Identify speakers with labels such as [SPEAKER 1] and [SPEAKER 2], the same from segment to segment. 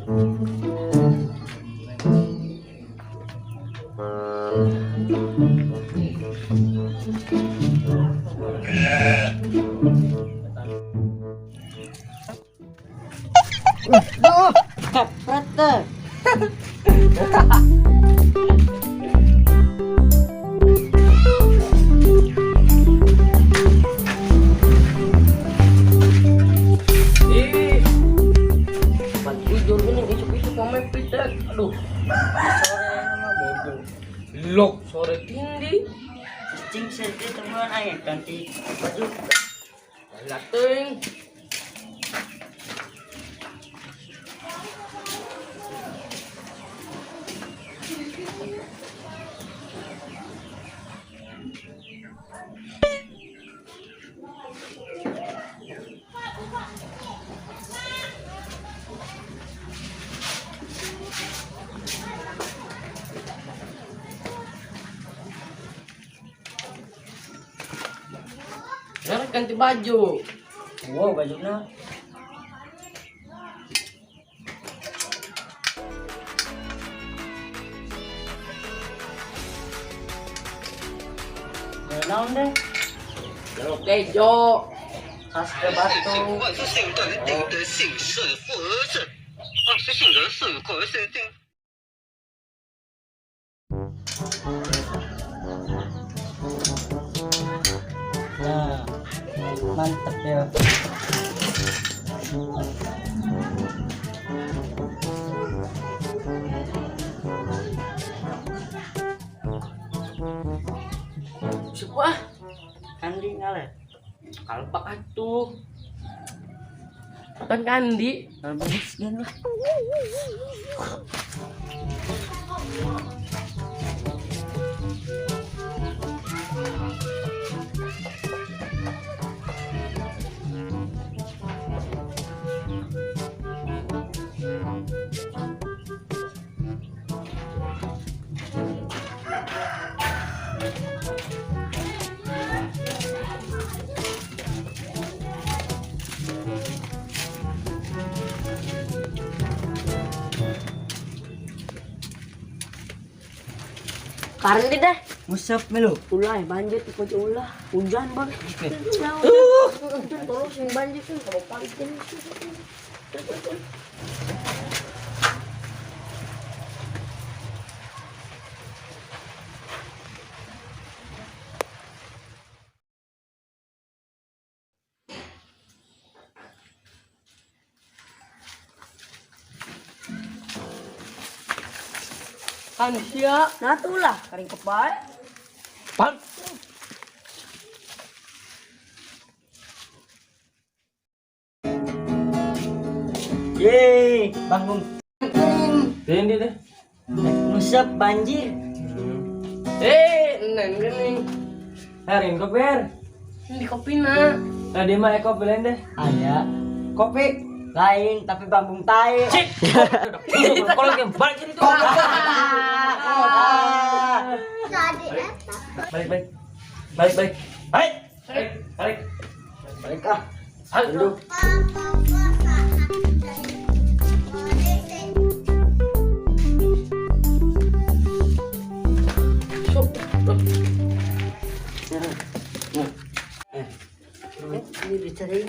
[SPEAKER 1] Duh, kepret teh.
[SPEAKER 2] Ih. Pan tidur gini isuk-isuk mau mepet teh. Aduh.
[SPEAKER 1] Sore nama bodoh.
[SPEAKER 2] Lok sore tinggi.
[SPEAKER 1] Cicing sedih teman aing ganti baju.
[SPEAKER 2] Lateng. Sekarang ganti baju.
[SPEAKER 1] Wow, bajuna. Naon deh?
[SPEAKER 2] Jeruk kejo.
[SPEAKER 1] Khas ke batu. Nah, mantep ya.
[SPEAKER 2] Sebuah
[SPEAKER 1] Kandi ngale.
[SPEAKER 2] kalpak atuh. Kan kandi.
[SPEAKER 1] Bagus kan lah.
[SPEAKER 3] Karena deh.
[SPEAKER 1] Musaf melu.
[SPEAKER 3] Ulah banjir ikut ulah. Hujan bang. Hujan tolong sing banjir kan kalau pagi.
[SPEAKER 2] Kan sia.
[SPEAKER 3] Nah tuh lah, kering kepae.
[SPEAKER 2] Pan.
[SPEAKER 1] Yeay, bangun.
[SPEAKER 2] Ini deh.
[SPEAKER 1] Musaf banjir.
[SPEAKER 2] Eh, neng gini.
[SPEAKER 4] Herin kopi her.
[SPEAKER 2] Ini kopi na.
[SPEAKER 4] Tadi mah eko belen deh.
[SPEAKER 1] Aya.
[SPEAKER 4] Kopi.
[SPEAKER 1] Lain tapi bambung tai.
[SPEAKER 4] Cik. Kalau yang balik sini tuh. Balik balik. Balik balik. Balik. Balik.
[SPEAKER 1] Balik ah.
[SPEAKER 2] Balik.
[SPEAKER 1] Dulu.
[SPEAKER 2] Sok.
[SPEAKER 1] Ini dicari.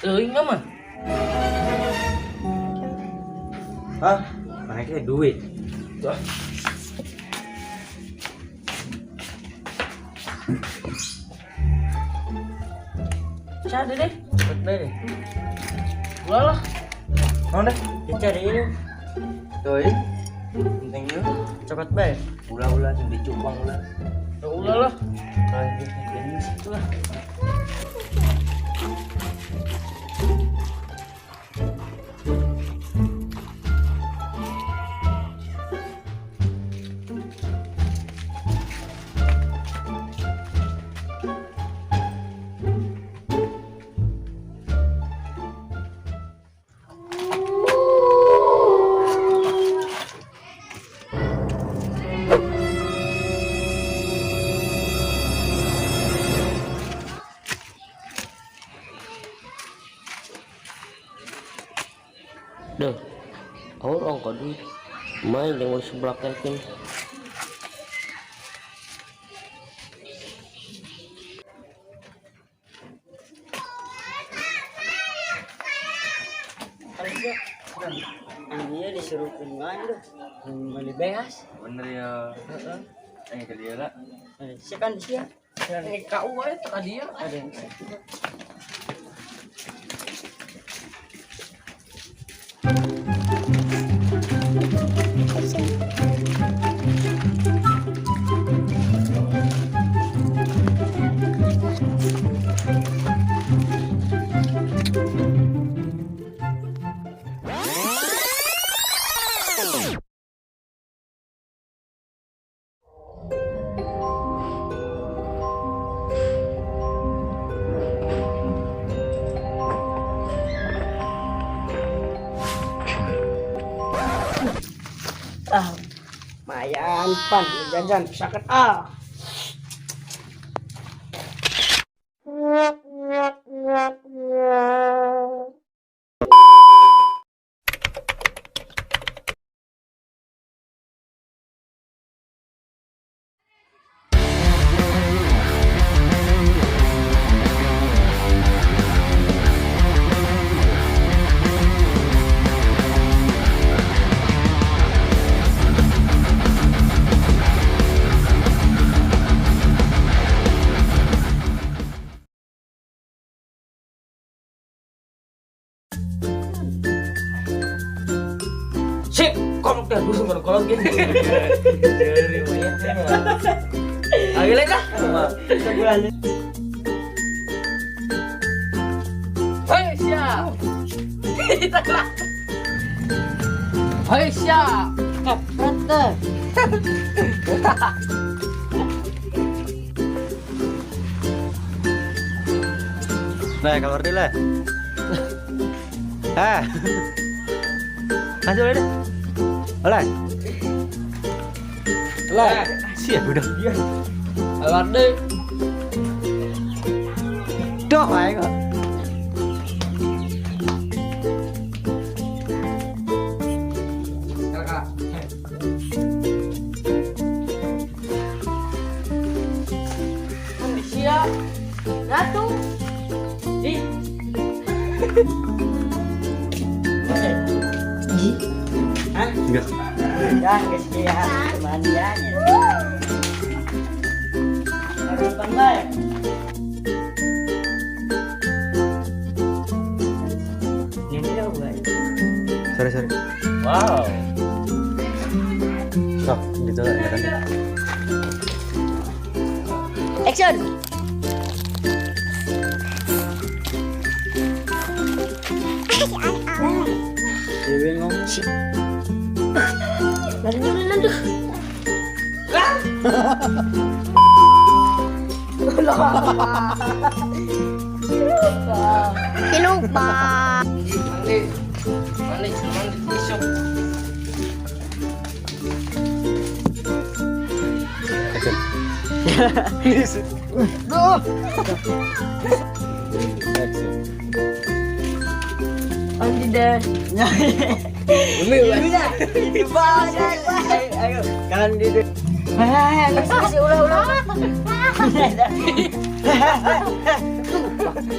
[SPEAKER 2] Teuing mah.
[SPEAKER 4] Hah? Mana kayak duit.
[SPEAKER 2] Tuh. Cari deh.
[SPEAKER 1] Cepet deh.
[SPEAKER 2] Ulah lah.
[SPEAKER 4] Mau deh.
[SPEAKER 1] Dicari ini.
[SPEAKER 4] Tuh. Penting yuk.
[SPEAKER 1] Coklat bae.
[SPEAKER 4] Ulah-ulah sing dicupang ulah.
[SPEAKER 2] Ya ulah lah.
[SPEAKER 1] Ini situ lah.
[SPEAKER 2] Haur ongko duit. Main jeung sebelah Kelvin.
[SPEAKER 1] Anjir disuruh kumaha tuh. Beli beas.
[SPEAKER 4] Bener ya. Heeh. Eh ke dia lah.
[SPEAKER 1] Siapa sia?
[SPEAKER 2] Kau wae teh dia.
[SPEAKER 1] Ada. Ah, lumayan pan jajan sakit ah.
[SPEAKER 2] Sip, kolok teh dusun kan kolok gini.
[SPEAKER 4] Jadi lumayan.
[SPEAKER 2] Ayo lagi lah.
[SPEAKER 1] Sebulan.
[SPEAKER 2] Hei siap. Kita lah. Hei siap.
[SPEAKER 1] Kepret teh.
[SPEAKER 4] Nah, keluar deh lah. Ah. Lanjut deh. Oleh.
[SPEAKER 2] Lah,
[SPEAKER 4] Siap udah.
[SPEAKER 2] keluar deh.
[SPEAKER 4] Doh, aing kok.
[SPEAKER 2] Kalah. Siap.
[SPEAKER 3] Ratu.
[SPEAKER 1] Ih. Hah?
[SPEAKER 4] Enggak.
[SPEAKER 1] Ya, geus ya, kemandiannya. Harus pandai. Ini dong, guys.
[SPEAKER 4] Sorry, sorry.
[SPEAKER 2] Wow.
[SPEAKER 4] Sok, gitu lah ya kan.
[SPEAKER 3] Action.
[SPEAKER 4] Dewe ngomong.
[SPEAKER 3] Lari dulu lanjut. Lupa.
[SPEAKER 2] Mandi. Mandi, mandi tisu.
[SPEAKER 4] Action. Action.
[SPEAKER 3] Andi deh.
[SPEAKER 1] Udah, itu banget. Ayo, kan di.
[SPEAKER 3] Kasih ulah ulah.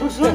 [SPEAKER 1] Usul.